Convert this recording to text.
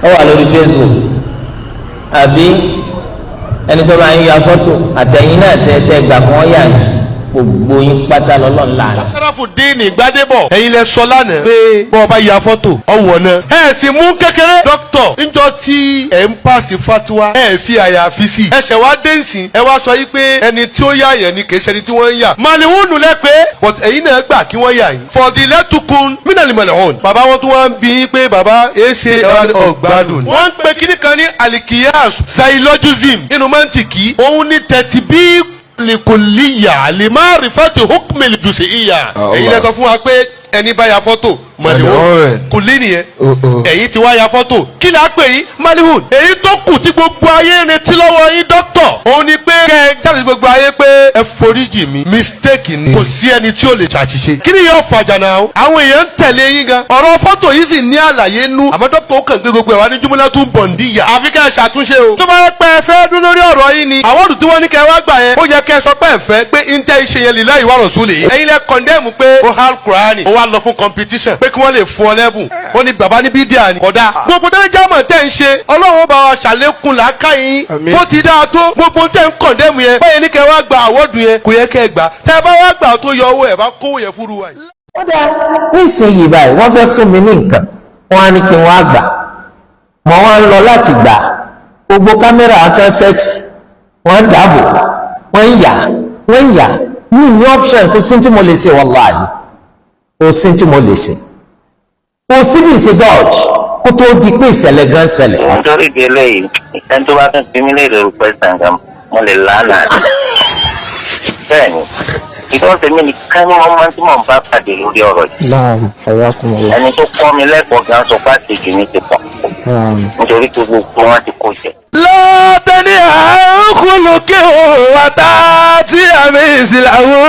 Ó wà lórí Facebook, àbí ẹni tó máa ń ya fọ́tò àtẹ̀yìn náà tẹ́ gbà kí wọ́n yà ní gbogbo yín pátá lọ́lọ́run láàrin. Sharafudeen Gbadebo, ẹ̀yin lẹ sọ lánàá pé bọ́ ọba ya fọ́tò ọ̀wọ̀ náà. Ẹ sì mú kékeré dókítà níjọ́ tí ẹ̀ ń pàṣẹ fatuwa, ẹ fi àyàfi sí. Ẹ ṣẹ̀ wá dé nsìn, ẹ wá sọ yí pé ẹni tí ó yà yẹn ni, kì í ṣe ẹni tí wọ́n ń yà. Màlìwúnù lẹ pé, but ẹ̀yin náà gbà kí wọ́n yà yín. Fọ̀dìlẹ́tukun mínàlímọ̀lẹ̀ hàn. Bàbá wọn tún wá ń bí yín pé bàbá ẹ ṣe ọgbádùn. Wọ́n ń pe kíní kan ní alikiyas syllogism nínú mọ́ntìkì. Òun ní tẹ̀tí bí likuliya limarifati hukmil jusiya. Èyí lẹ sọ fún wa pé ẹni bá ya fọ́tò, mọ̀lẹ́wọ̀n kò lé nìyẹn. Ẹ̀yin ti wá ya fọ́tò, kí la pè yín? Malihun. Èyí tó kù tí gbogbo ayé ń retí lọ́wọ́ yín, dókítọ̀, òun ni pé kẹ́ ẹ jáde sí gbogbo ayé pé ẹ foríjì mi, mistake ni, kò sí ẹni tí ó lè ṣàṣìṣe. Kí ni yóò fàjà náà? Àwọn èèyàn ń tẹ̀lé yín gan. Ọ̀rọ̀ fọ́tò yìí sì ní àlàyé nú, àmọ́ dókítà ó kàn gbé gbogbo ẹ̀ wá ní júmọ́lá tún bọ̀ ń díyà. Àfi kẹ́ ẹ ṣàtúnṣe o. Tó bá yẹ pé ẹ fẹ́ dún lórí ọ̀rọ̀ yìí ni, àwọn ọ̀dùn tí wọ́n ní kẹ́ ẹ wá gbà yẹn, ó yẹ kẹ́ ẹ sọ pé ẹ fẹ́ pé ń tẹ́ iṣẹ́ yẹn lillahi wa rasuli. Ẹ̀yin lẹ condemn pé ó hal Kùránì, ó wá lọ fún competition pé kí wọ́n lè fún ọ lẹ́bùn. Ó ní bàbá ní bídíà ni kódà. Gbogbo tẹ́lẹ̀ jámọ̀ tẹ́ ń ṣe, Ọlọ́run bá wa ṣàlékún làákàyè yín. Bó ti dáa tó, gbogbo tẹ́ ń condemn yẹn báyẹn ní kẹ́ wá gba award yẹn, kò yẹ kẹ́ ẹ gbà. Tẹ́ bá wá gbà tó yọ owó ẹ̀ bá kówó yẹn fúru wa yìí. Ó dáa, nísìnyí báyìí, wọ́n fẹ́ fún mi ní nǹkan, wọ́n á ní kí wọ́n á gbà. Mọ̀ wọ́n ń lọ láti gbà, gbogbo kámẹ́rà àtúnṣẹ́tì wọ́n ń dàbò, wọ́n ń yà, wọ́n ń yà ní option. Kò sí tí mo lè ṣe, wàláhì, kò sí tí mo lè ṣe, kò sí bí ìṣe dodge kó tó di pé ìṣẹ̀lẹ̀ gan ṣẹlẹ̀. Nítorí ìdí eléyìí, ẹni tó bá tún fi mí léèrè rú pẹ́sàn gan, mo lè lánàá. Bẹ́ẹ̀ ni, ìtọ́sẹ̀ mi nìkan ni wọ́n máa ń tí mò ń bá pàdé lórí ọ̀rọ̀ yìí. Naam, hayakumullah. Ẹni tó kọ́ mi lẹ́kọ̀ọ́ gan sọ pé àṣejù mi ti pọ̀ nítorí pé gbogbo wọn ti kó jẹ. Lọ́tẹ̀ni à ń kúlùkì wàtá tí àmì ìsìláwó.